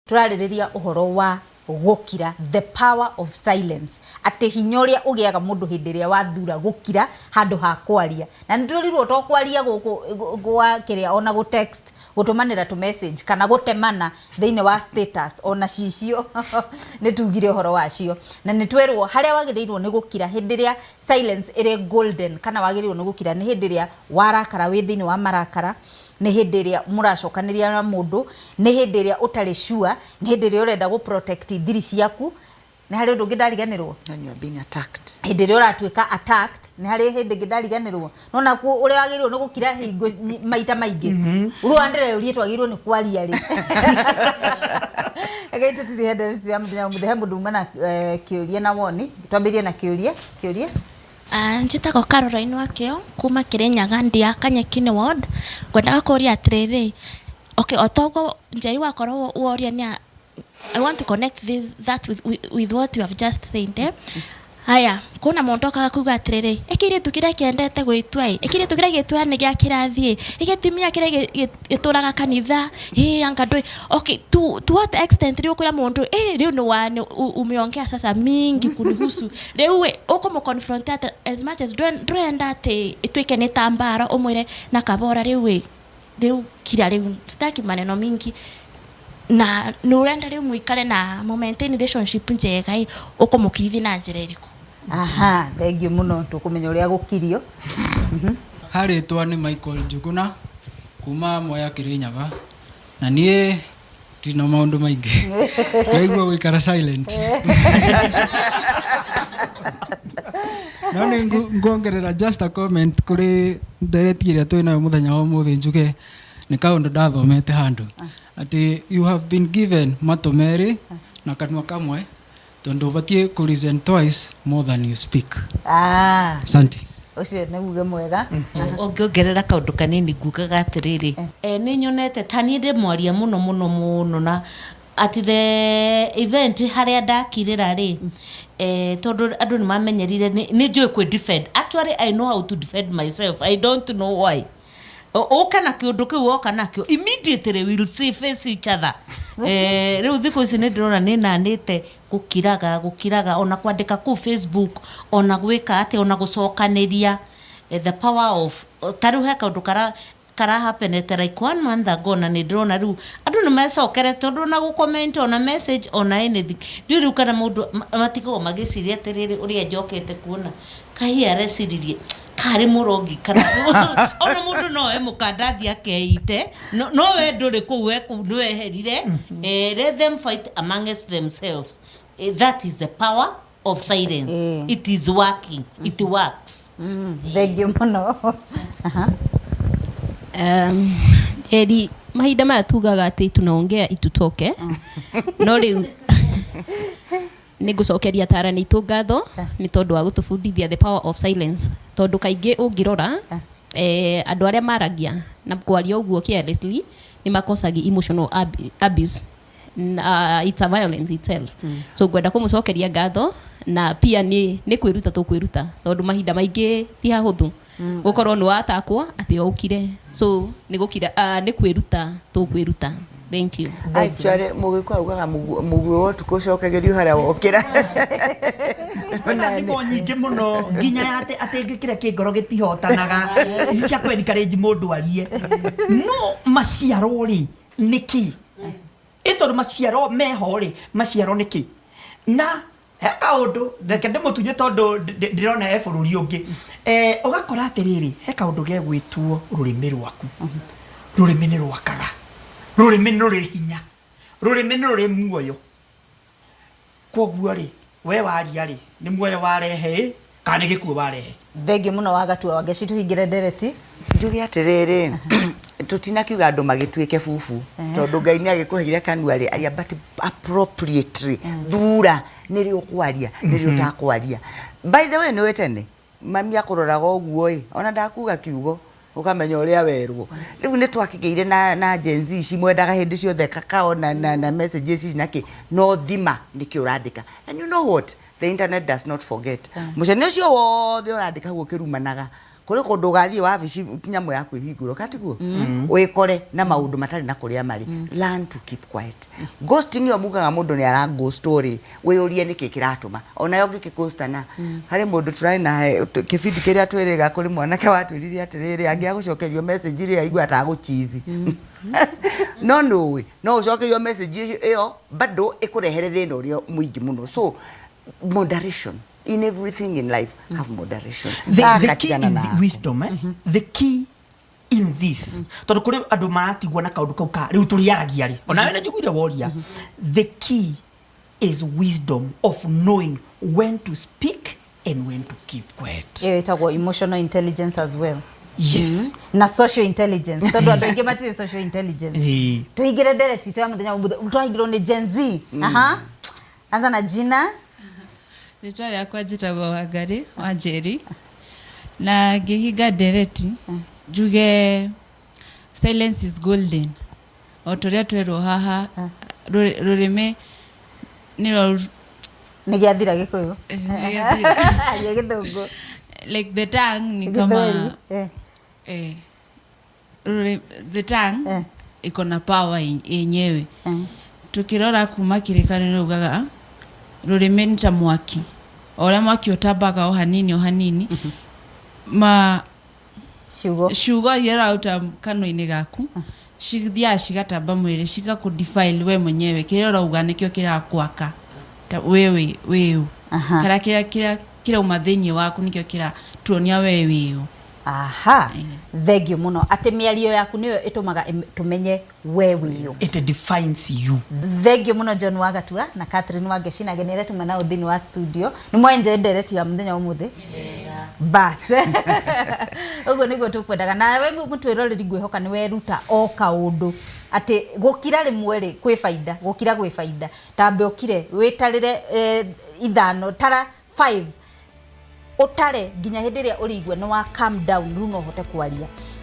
Tũrarĩrĩria ũhoro wa gũkira, the power of silence, atĩ hinya ũrĩa ũgĩaga mũndũ hĩndĩ ĩrĩa wathura gũkira handũ ha kwaria. Na nĩ twĩrirwo to kwaria gũkũ gwa kĩrĩa ona gũ text, gũtũmanĩra tũ message kana gũtemana thĩinĩ wa status ona cicio nĩ tugire ũhoro wacio. Na nĩ twerwo harĩa wagĩrĩirwo nĩ gũkira hĩndĩ ĩrĩa silence ĩrĩ golden kana wagĩrĩirwo nĩ gũkira nĩ hĩndĩ ĩrĩa warakara wĩ thĩinĩ wa marakara, nĩ hĩndĩ ĩrĩa mũracokanĩria na mũndũ, nĩ hĩndĩ ĩrĩa ũtarĩ sure, nĩ hĩndĩ ĩrĩa ũrenda gũ protect thiri ciaku, nĩ harĩ ũndũ ũngĩ ndariganĩrwo? When you are being attacked. Hĩndĩ ĩrĩa ũratuĩka attacked, nĩ harĩ hĩndĩ ĩngĩ ndariganĩrwo? Nona ũrĩa wagĩrĩirwo nĩ gũkira hingo maita maingĩ. Rĩu wandĩreyũrie twagĩrĩirwo nĩ kwaria rĩ. Reke tũtirihe ndereti ya mũthenya ũmũthĩ, he mũndũ uma na kĩũria na woni. Twambĩrĩrie na kĩũria. Kĩũria? Njĩtagwo Caroline Wakĩo kuma Kĩrĩnyaga ndĩ ya Kanyekini ward. Ngwendaga kũria atĩrĩrĩ, okay, o ta ũguo Njeri wakorwo woria nĩ I want to connect this that with what you have just said, eh? Haya, kuna mũndũ okaga kuga atĩrĩrĩ, ĩkĩirĩtu kĩrĩa kĩendete gwĩtua ĩ, ĩkĩirĩtu kĩrĩa gĩtua nĩ gĩa kĩrathi ĩ, ĩgĩtumia kĩrĩa gĩtũraga kanitha ĩ, anga ndũĩ. Okay, to what extent rĩu ũkwĩra mũndũ ĩ, rĩu nĩ wa nĩ umeongea sasa mingi kunihusu, rĩu ĩ ũkũmũ confront atĩ as much as ndũrenda atĩ ĩtuĩke nĩ ta mbara, ũmwĩre na kabora, rĩu ĩ, rĩu kira, rĩu sitaki maneno mingi, na nĩ ũrenda rĩu mũikare na mũ maintain relationship njega ĩ, ũkũmũkirithia na njĩra ĩrĩkũ? Aha, thengiũ mũno, tũkũmenya ũrĩa gũkirio. Harĩtwa nĩ Michael Njuguna kuma Mwea Kĩrĩnyaga, na niĩ ndina maũndũ maingĩ, ndaigua gũikara silent, no nĩ nguongerera just a comment kũrĩ ndereti ĩrĩa twĩ nayo mũthenya wa ũmũthĩ. Njuge nĩ kaũndũ ndathomete handũ atĩ you have been given matũ merĩ na kanua kamwe tondũ ũbatiĩ kũ listen twice more than you speak. Asante. Ũcio nĩ uge mwega. Ũngĩongerera kaũndũ kanini, ngugaga atĩrĩrĩ, nĩ nyonete ta niĩ ndĩ mwaria mũno mũno mũno, na at the event harĩa ndakirĩra rĩ, tondũ andũ nĩ mamenyerire nĩ njũĩ kwĩ defend. Actually, I know how to defend myself. I don't know why. Ũka na kĩũndũ kĩu woka nakĩo, immediately we'll see face each other. Rĩu thikũ ici nĩ ndĩrona nĩ nanĩte gũkiraga gũkiraga, ona kwandĩka kũu Facebook, ona gwĩka atĩ ona gũcokanĩria. The power of, ta rĩu he kaũndũ kara happenete like one month ago, na nĩ ndĩrona rĩu andũ nĩ mecokere, tondũ ona gũ-comment, ona message, ona anything, ndiũĩ rĩu kana mũndũ matigagwo magĩciria atĩrĩrĩ, ũrĩa njokete kuona kahi areciririe karĩ mũrogi, kana ona mũndũ no e mũkandathi akeite, no we ndũrĩ kũu, we kũu nĩ weherire. Let them fight amongst themselves. That is the power of silence. It is working, it works. Thengiũ mũno. Aha. Eri mahinda maya tugaga atĩ tunaongea itutoke, no rĩu nĩ ngũcokeria atarani aitũ ngatho nĩ tondũ wa gũtũbundithia the power of silence, tondũ kaingĩ ũngĩrora andũ arĩa maragia na kwaria ũguo carelessly nĩ makosagi emotional abuse. It's a violence itself. So ngwenda kũmũcokeria ngatho, na pia nĩ kwĩruta tũkwĩruta, tondũ mahinda maingĩ ti hahũthũ gũkorwo nĩ watakwo atĩ o ũkire, so nĩ gũkira, nĩ kwĩruta tũkwĩruta. Thank you. Actually, mũgĩkũyũ augaga mũguĩ wa ũtukũ ũcokagĩrio harĩa wokĩra. Kwĩna thimo nyingĩ mũno, nginya ya atĩ kĩrĩa kĩ ngoro gĩtihotanaga, ici cia kũ encourage mũndũ arie. No maciaro rĩ, nĩ kĩ ĩ? Tondũ maciaro meho rĩ, maciaro nĩ kĩ? Na he kaũndũ reke ndĩmũtunye, tondũ ndĩrona he bũrũri ũngĩ. Ũgakora atĩrĩrĩ, he kaũndũ gegwĩtwo rũrĩmĩ rwaku. Rũrĩmĩ nĩ rwakaga, rũrĩmĩ nĩ rũrĩ hinya, rũrĩmĩ nĩ rũrĩ muoyo. Koguo rĩ, we waria rĩ, nĩ muoyo warehe ĩ, kana nĩ gĩkuũ warehe? Thengiũ mũno wagatua Wangeci, tũhingĩre ndereti. Njuge atĩrĩrĩ, tũtinakiuga andũ magĩtuĩke bubu, tondũ Ngai nĩ agĩkũheire kanua rĩ, aria, but appropriately. Thura nĩrĩ ũkwaria, nĩrĩ ũtakwaria. By the way, nĩ tene mami akũroraga ũguo ĩ, ona ndakuga kiugo ũkamenya ũrĩa werwo. Rĩu nĩ twakĩgĩire na Gen Z ici mwendaga hĩndĩ ciothe kakao na messages ici na kĩ, no thima nĩkĩ ũrandĩka. And you know what, the internet does not forget. Mũcene ũcio wothe ũrandĩka hau ũkĩrumanaga. Kũrĩ kũndũ ũgathiĩ wabici nyamũ ya kwĩhingũra katiguo wĩkore na maũndũ matarĩ na kũrĩa marĩ. Learn to keep quiet. Ghosting ĩyo mugaga mũndũ nĩ ara ghost rĩ, wĩyũrie nĩkĩ kĩratũma onayo ngĩkĩghostana. Harĩ mũndũ tũrarĩ na kĩbindi kĩrĩa twĩrĩga, kũrĩ mwanake watwĩrire atĩrĩrĩ, angĩagũcokerio message rĩ, aigua tagũchizi. No nũĩ no ũcokerio message ĩyo bado ĩkũrehere thĩna ũrĩa mũingĩ mũno. So moderation in everything in life, have moderation. The key Tigana in na the wisdom, eh? The key in this, tondu kuri andu maratigwo na kaundu kau ka riu turiaragia ri, onawe nĩ njiguire woria, the key is wisdom of knowing when to speak and when to keep quiet. Ĩyo ĩtagwo emotional intelligence as well. Yes. Na social intelligence, tondu andũ aingĩ matirĩ social intelligence. Tuingire ndereti itũ ya mũthenya wa ũmũthĩ, twahingirwo nĩ Gen Z. Aha, anza na jina. Rĩtwa rĩakwa njĩtagwo Wangari wa Njeri, na ngĩhinga ndereti njuge silence is golden, o tũrĩa twerwo haha, rũrĩmĩ nĩrwo Nĩ gĩathira Gĩkũyũ. Nĩ gĩathira. Aria Gĩthũngũ. Like the tongue ni Gĩthweri. Kama the tongue iko na power yenyewe. Tukirora kuma kĩrĩkanĩro, ugaga rũrĩmĩ nĩ ta mwaki, o ũrĩa mwaki ũtambaga o hanini o hanini ma ciugo. Ciugo iria ũraruta kanua-inĩ gaku cithiaga cigatamba mwĩrĩ, cigakũ defile we mwenyewe. Kĩrĩa ũrauga nĩkĩo kĩrakwaka ta we wĩ wĩũ, kana kĩrĩa kĩrauma thĩinĩ waku nĩkĩo kĩratuonia we wĩũ. Aha, thengio mũno, atĩ mĩario yaku nĩyo ĩtũmaga tũmenye we wĩũ. It defines you. Thengio mũno, John Wagatua na Catherine Wangeci na ageni arĩa tuma nao thĩinĩ wa studio. Nĩ mwenjoy ndereti ya mũthenya wa ũmũthĩ? Bas, ũguo nĩguo tũkwendaga. Nawe mũtwĩroreri, ngwĩhoka nĩ weruta o kaũndũ, atĩ gũkira rĩmwe rĩ kwĩ baida, gũkira gwĩ baida. Tambe ũkire, wĩtarĩre ithano, tara 5, ũtare nginya hĩndĩ ĩrĩa ũrĩigua nĩ wa calm down, rĩu no ũhote kwaria.